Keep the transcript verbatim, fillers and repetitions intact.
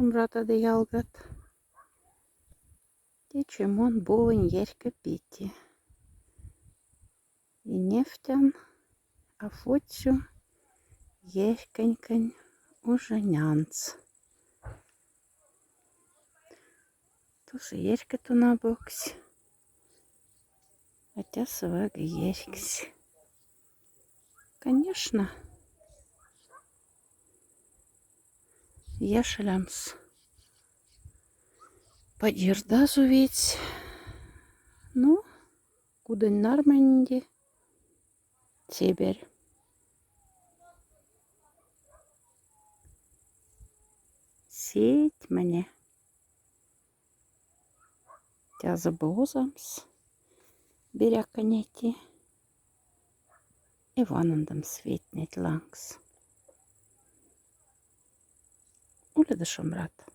Шумрат, адалялгат. Течи мон бовын Ярко пити. И нефтян, а фочу Ярконьконь ужинянц. Туж Ярко тона бокс. Хотя сывага Ярксь. Конечно. Яшелямс подирдаз увидь. Ну, кудонь нарманди. Чебер. Сеть мне. Тязо бозамс беряконети и ванандомс ветнеть лангс. Уледа, шумрат.